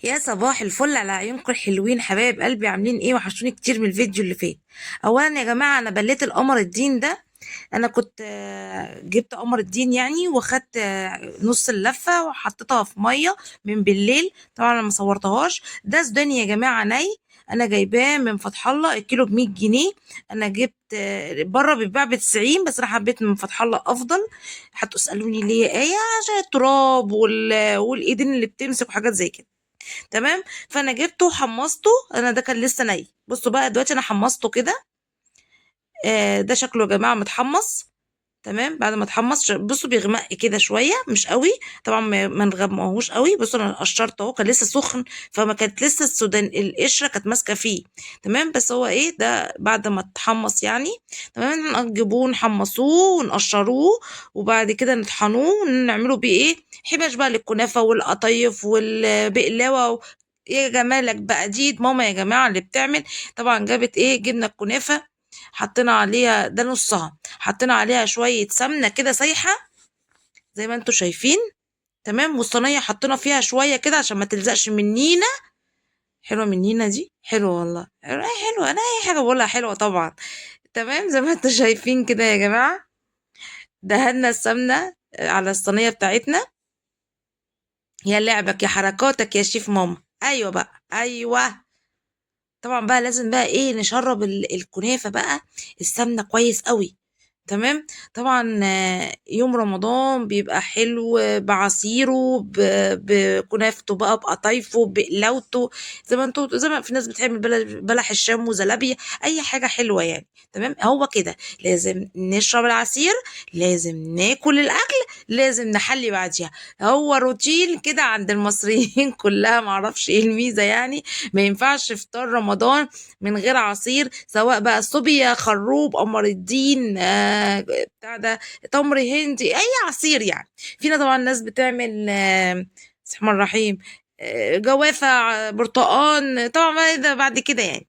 يا صباح الفل على عيونكم الحلوين حبايب قلبي، عاملين ايه؟ وحشوني كتير من الفيديو اللي فات. اولا يا جماعة انا بليت القمر الدين ده، انا كنت جبت قمر الدين يعني، واخدت نص اللفة وحطيتها في مية من بالليل، طبعا انا ما صورتهاش. ده سوداني يا جماعة ني، انا جايباه من فتح الله، الكيلو بمية جنيه. انا جبت بره بيتباع ب90، بس انا حبيت من فتح الله افضل. هتسالوني ليه؟ ايه؟ عشان التراب والايدين اللي بتمسك وحاجات زي كده. تمام، فانا جبته وحمصته، انا ده كان لسه ني. بصوا بقى دلوقتي انا حمصته كده، ده شكله يا جماعة متحمص. تمام، بعد ما اتحمص بصوا بيغمق كده شوية، مش قوي طبعا، ما نغمقهوش قوي. بصوا انا قشرته اهو، كان لسه سخن، فما كانت لسه السودان القشرة كانت ماسكه فيه. تمام، بس هو ايه ده بعد ما اتحمص يعني. تمام، نجيبوه نحمصوه ونقشروه، وبعد كده نطحنوه ونعمله بيه ايه؟ حباش بقى للكنافه والقطايف والبقلاوه يا جمالك بقى. دي ماما يا جماعة اللي بتعمل. طبعا جابت ايه؟ جبنا الكنافه، حطينا عليها ده نصها، حطينا عليها شوية سمنه كده سايحه زي ما انتوا شايفين. تمام، والصينيه حطينا فيها شوية كده عشان ما تلزقش منينا. حلوة منينا دي، حلوة والله، حلوة. انا اي حاجة بقولها حلوة طبعا. تمام، زي ما انتوا شايفين كده يا جماعة، دهنا السمنة على الصينية بتاعتنا. يا لعبك يا حركاتك يا شيف ماما. ايوه بقى، ايوه طبعا بقى لازم بقى ايه، نشرب الكنافه بقى السمنة كويس قوي. تمام، طبعا، يوم رمضان بيبقى حلو بعصيره، بكنافته بقى، بقطايفه، بقلاوته، زي ما في ناس بتعمل بلح الشام وزلابيه، اي حاجة حلوة يعني. تمام، هو كده لازم نشرب العصير، لازم ناكل الاكل، لازم نحلي بعديها. هو روتين كده عند المصريين كلها، معرفش ايه الميزة يعني. ما ينفعش فطار رمضان من غير عصير، سواء بقى صوبيا، خروب، قمر الدين، بتاع ده، تمر هندي، اي عصير يعني. فينا طبعا ناس بتعمل، بسم الله الرحمن الرحيم، جوافه، برتقان، طبعا ما ده بعد كده يعني.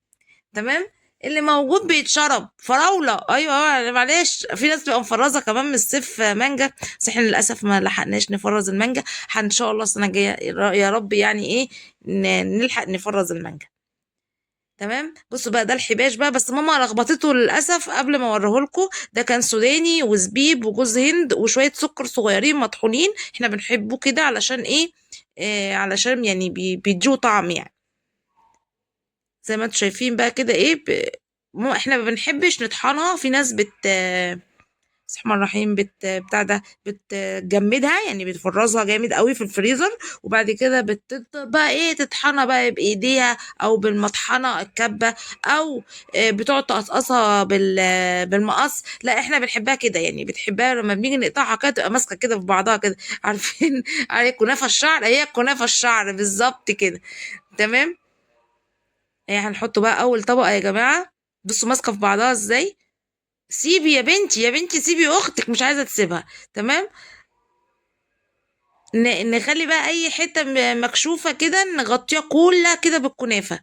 تمام، اللي موجود بيتشرب. فراوله، ايوه، معلش في ناس بتبقى مفرزه كمان من الصيف مانجا، بس احنا للاسف ما لحقناش نفرز المانجا. ان شاء الله السنة الجاية يا رب يعني ايه نلحق نفرز المانجا. تمام، بصوا بقى ده الحباش بقى، بس ماما لخبطته للاسف قبل ما اوريهولكوا. ده كان سوداني وزبيب وجوز هند وشوية سكر صغيرين مطحونين، احنا بنحبه كده علشان ايه؟ علشان يعني بيديله طعم يعني. زي ما انتوا شايفين بقى كده ايه، احنا ما بنحبش نطحنها. في ناس بسم الله الرحمن الرحيم، بتاع ده، بتجمدها يعني، بتفرزها جامد قوي في الفريزر، وبعد كده بتبدأ بقى ايه، تطحنها بقى بايديها او بالمطحنه الكبه، او بتقعد تقصقصها بالمقص. لا احنا بنحبها كده يعني، بتحبها لما بنيجي نقطعها كده تبقى ماسكه كده في بعضها كده، عارفين؟ عارف كنافه الشعر؟ هي كنافه الشعر بالظبط كده. تمام، ايه هنحطه بقى اول طبقه يا جماعة. بصوا ماسكه في بعضها ازاي. سيبي يا بنتي، يا بنتي سيبي اختك، مش عايزه تسيبها. تمام، نخلي بقى اي حتة مكشوفة كده نغطيها كلها كده بالكنافه.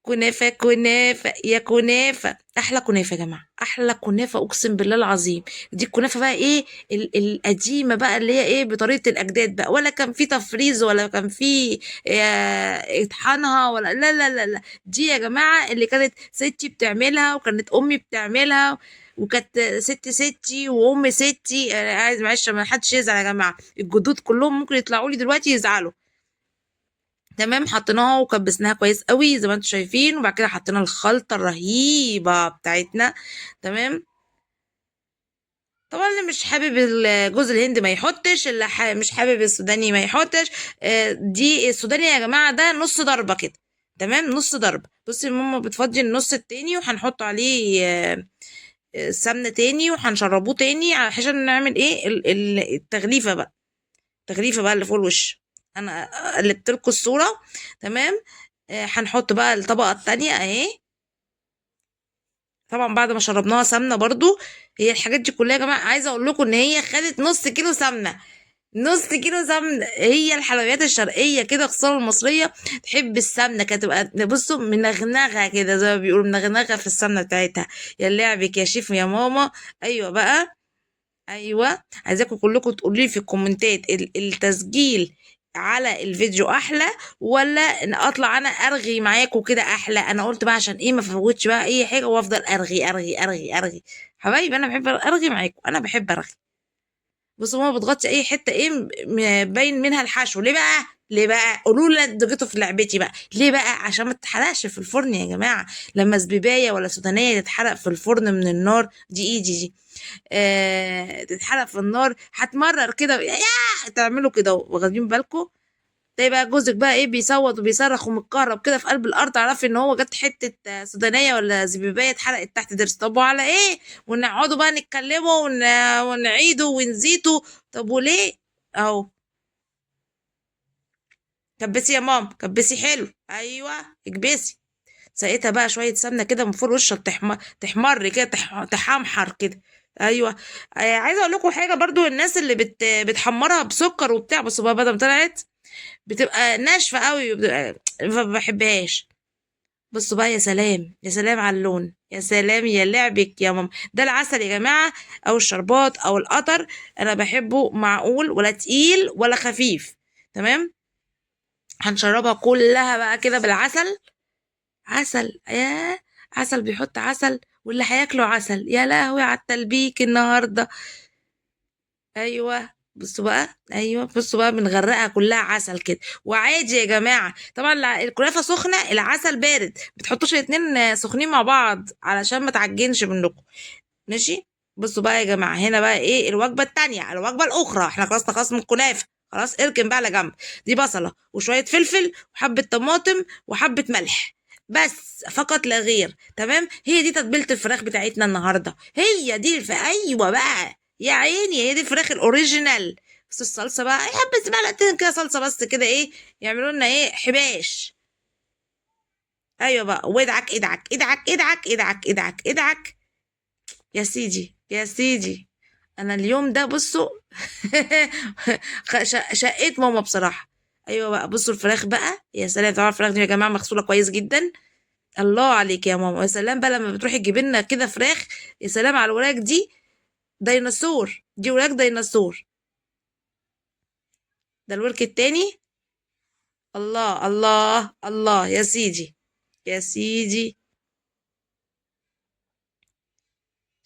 كنافه، كنافه يا كنافه، احلى كنافه يا جماعة، احلى كنافه اقسم بالله العظيم. دي الكنافه بقى ايه، القديمة بقى، اللي هي ايه، بطريقة الاجداد بقى، ولا كان في تفريز ولا كان في، اطحانها ولا لا لا لا لا. دي يا جماعة اللي كانت ستي بتعملها، وكانت امي بتعملها، وكانت ست ستي وام ستي. عايز معلش ما حدش يزعل يا جماعة، الجدود كلهم ممكن يطلعوا لي دلوقتي يزعلوا. تمام، حطيناها وكبسناها كويس قوي زي ما انتم شايفين، وبعد كده حطينا الخلطة الرهيبة بتاعتنا. تمام، طبعا اللي مش حابب الجوز الهند ما يحطش، اللي مش حابب السوداني ما يحطش. دي السوداني يا جماعة ده نص ضربه كده. تمام، نص ضربه. بصي ماما بتفضي النص التاني، وهنحط عليه، سمنه تاني، وهنشربوه تاني عشان نعمل ايه، التغليفه بقى، التغليفه بقى اللي فوق الوش. انا قلبت لكم الصورة. تمام، هنحط بقى الطبقة التانية اهي. طبعا بعد ما شربناها سمنه برضو. هي الحاجات دي كلها يا جماعة عايزه اقول لكم ان هي خدت نص كيلو سمنه، نص كيلو سمنه. هي الحلويات الشرقية كده خصوصا المصرية تحب السمنة كده، تبقى بصوا منغنغه كده زي ما بيقولوا، منغنغه في السمنة بتاعتها. يا لعبك يا شيف يا ماما. ايوه بقى، ايوه عايزاكم كلكم تقولوا لي في الكومنتات التسجيل على الفيديو احلى، ولا ان اطلع انا ارغي معاكم كده احلى؟ انا قلت بقى عشان ايه ما فوتش بقى اي حاجة وافضل ارغي ارغي ارغي ارغي. حبايبي انا بحب ارغي معاكم، انا بحب ارغي. بصوا ماما بتغطي اي حتة ايه باين منها الحشو. ليه بقى؟ ليه بقى؟ قولوا لي انتوا جيتوا في لعبتي بقى ليه بقى؟ عشان ما تتحرقش في الفرن يا جماعة. لما زبيبايه ولا سودانيه تتحرق في الفرن من النار، دي ايه دي تتحرق في النار هتمرر كده، يا تعملوا كده، واخدين بالكم؟ تلاقي بقى جوزك بقى ايه بيصوت وبيصرخ ومتكهرب كده في قلب الارض، تعرفي ان هو جت حتة سودانيه ولا زبيبيه اتحرقت تحت ضرس. طب وعلى ايه؟ ونقعدوا بقى نتكلموا ونعيدوا ونزيدوا، طب وليه؟ اهو كبسي يا ماما، كبسي حلو، ايوه اكبسي. سقيتها بقى شوية سمنه كده من فوق وشها، تحمر كده، تحمحر كده. ايوه. عايزه اقول لكم حاجة برضو، الناس اللي بتحمرها بسكر وبتاع، بس بقى بدل ما طلعت بتبقى ناشفة قوي، ما بحبهاش. بصوا بقى، يا سلام يا سلام على اللون، يا سلام يا لعبك يا ماما. ده العسل يا جماعة، او الشربات او القطر، انا بحبه معقول، ولا تقيل ولا خفيف. تمام. هنشربها كلها بقى كده بالعسل. عسل، يا عسل، بيحط عسل، واللي هياكله عسل. يا لهوي على التلبيك النهارده. ايوه بصوا بقى، ايوه بصوا بقى، بنغرقها كلها عسل كده. وعادي يا جماعة، طبعا الكنافه سخنة، العسل بارد، ما تحطوش الاتنين سخنين مع بعض علشان ما تعجنش منكم. ماشي. بصوا بقى يا جماعة، هنا بقى ايه الوجبة التانية، الوجبة الاخرى. احنا خلصنا خلاص من الكنافه، خلاص اركن بقى على جنب. دي بصله وشوية فلفل وحبه طماطم وحبه ملح بس، فقط لا غير. تمام. هي دي تتبيله الفراخ بتاعتنا النهارده، هي دي ايوه بقى يا عيني، هي دي الفراخ ال original. بس الصلصه بقى حبه معلقتين كده صلصه بس كده، ايه يعملوا لنا ايه حباش. ايوه بقى، وادعك ادعك ادعك ادعك ادعك ادعك ادعك يا سيدي يا سيدي. انا اليوم ده بصوا شقيت ماما بصراحة. ايوه بقى، بصوا الفراخ بقى، يا سلام. طبعا الفراخ دي يا جماعة مغسوله كويس جدا. الله عليك يا ماما، يا سلام بقى لما بتروحي تجيبي لنا كده فراخ، يا سلام على الوراك دي، ديناصور، دي وراك ديناصور. ده الورك التاني. الله الله الله يا سيدي يا سيدي.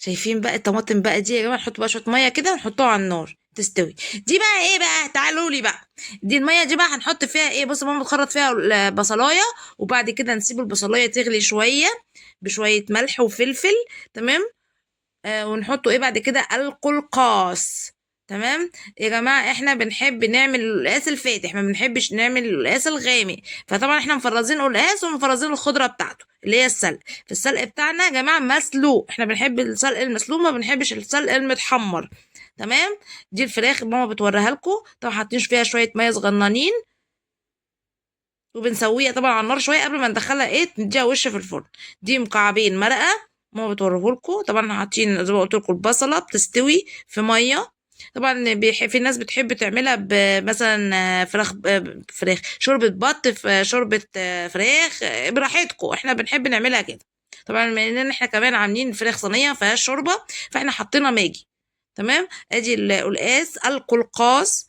شايفين بقى الطماطم بقى دي يا جماعة؟ نحط بقى شوية مية كده ونحطوها على النار تستوي. دي بقى ايه بقى؟ تعالوا لي بقى، دي المية دي بقى هنحط فيها ايه؟ بصوا ماما بتخرط فيها البصلايه، وبعد كده نسيب البصلايه تغلي شوية بشوية ملح وفلفل. تمام. ونحطه ايه بعد كده؟ القلقاس. تمام يا جماعة، احنا بنحب نعمل القلقاس الفاتح، ما بنحبش نعمل القلقاس الغامق، فطبعا احنا مفرزين قلقاس ومفرزين الخضرة بتاعته اللي هي السلق. فالسلق بتاعنا يا جماعة مسلوق، احنا بنحب السلق المسلوق، ما بنحبش السلق المتحمر. تمام. دي الفراخ ماما بتوريها لكم، طبعا حاطين فيها شوية مية صغننين، وبنسويها طبعا على النار شوية قبل ما ندخلها ايه، نديها وش في الفرن. دي مكعبين مرقه ماما بتوريهولكوا، طبعا حاطين زي ما قلت لكم البصله بتستوي في مية. طبعا في ناس بتحب تعملها بمثلا فراخ شوربة بط، في شوربة فراخ، براحتكم، احنا بنحب نعملها كده. طبعا بما اننا احنا كمان عاملين فراخ صينية فيها شوربة، فاحنا حطينا ماجي. تمام. ادي القلقاس القلقاس،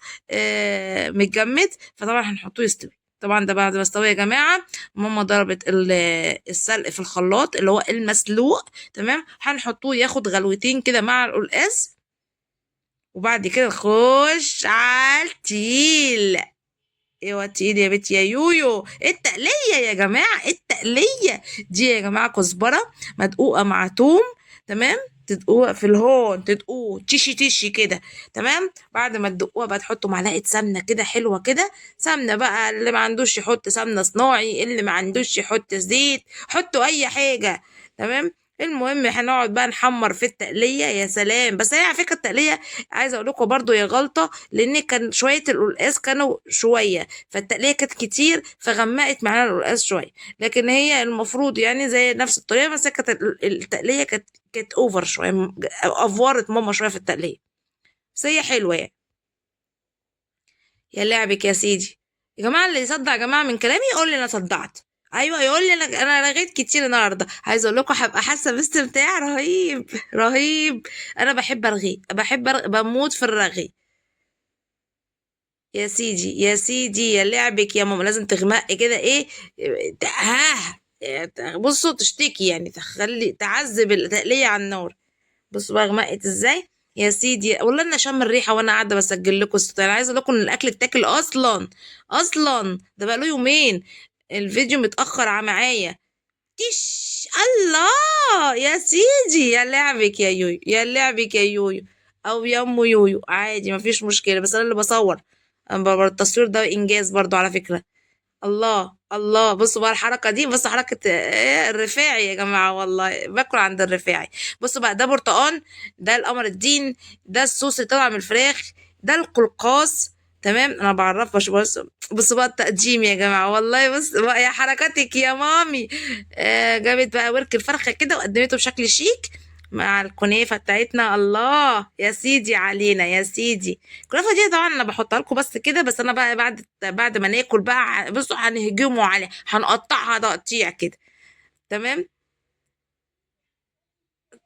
متجمد، فطبعا هنحطه يستوي. طبعا ده بعد ما استوى يا جماعة، ماما ضربت السلق في الخلاط اللي هو المسلوق. تمام. هنحطوه ياخد غلوتين كده مع القلقاس، وبعد كده نخش على التقيل. ايوه التقيل يا بنتي يا يويو. التقليه يا جماعة، التقليه دي يا جماعة كزبره مدقوقه مع توم. تمام. تدقوها في الهون، تدقوه تشي تشي كده. تمام. بعد ما تدقوها بقى تحطوا معلقه سمنه كده حلوة كده، سمنه بقى، اللي ما عندوش يحط سمنه صناعي، اللي ما عندوش يحط زيت، حطوا اي حاجة. تمام. المهم هنقعد بقى نحمر في التقليه. يا سلام. بس هي على فكرة التقليه عايزه اقول لكم برضو يا غلطه، لان كان شوية القلقاس كانوا شوية، فالتقليه كانت كتير فغمقت معانا القلقاس شوية، لكن هي المفروض زي نفس الطريقة، بس كانت التقليه كانت over شوية، افورت ماما شوية في التقليه، بس هي حلوة يعني. يا لعبك يا سيدي. يا جماعة اللي يصدع يا جماعة من كلامي يقول لي انا صدعت. ايوه يقول لي انا رغيت كتير النهارده. عايزه اقول لكم هبقى حاسه باستمتاع رهيب رهيب. انا بحب ارغي، بموت في الرغي. يا سيدي يا سيدي يا لعبك يا ماما، لازم تغمقي كده ايه، ها بصوا تشتكي يعني، تخلي تعذب التقلية على النار. بصوا بقى غمقت ازاي يا سيدي، والله انا شم الريحة وانا قاعدة بسجل لكم الصوت. انا عايزه اقول لكم ان الاكل اتاكل اصلا، اصلا ده بقى له يومين، الفيديو متاخر معايا. تش الله يا سيدي، يا لعبك يا يويو، يا لعبك يا يويو او يا ام يويو، عادي مفيش مشكلة، بس انا اللي بصور، انا التصوير ده انجاز برضو على فكرة. الله الله، بصوا بقى الحركة دي، بصوا حركة الرفاعي يا جماعة، والله باكل عند الرفاعي. بصوا بقى ده برتقان، ده القمر الدين، ده الصوص اللي طالع من الفراخ، ده القلقاس، تمام. انا بعرف بس بصوا بقى التقديم يا جماعة، والله بص بقى يا حركاتك يا مامي. جابت بقى ورك الفرخه كده وقدمته بشكل شيك مع الكنافه بتاعتنا. الله يا سيدي علينا يا سيدي. الكنافه دي طبعا انا بحطها لكم بس كده، بس انا بقى بعد ما ناكل بقى بصوا هنهجموا عليها، هنقطعها تقطيع كده، تمام.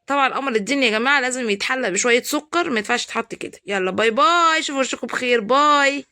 طبعا قمر الدين يا جماعة لازم يتحلى بشوية سكر، ما ينفعش يتحط كده. يلا bye bye، شوفوا وشكم بخير، bye.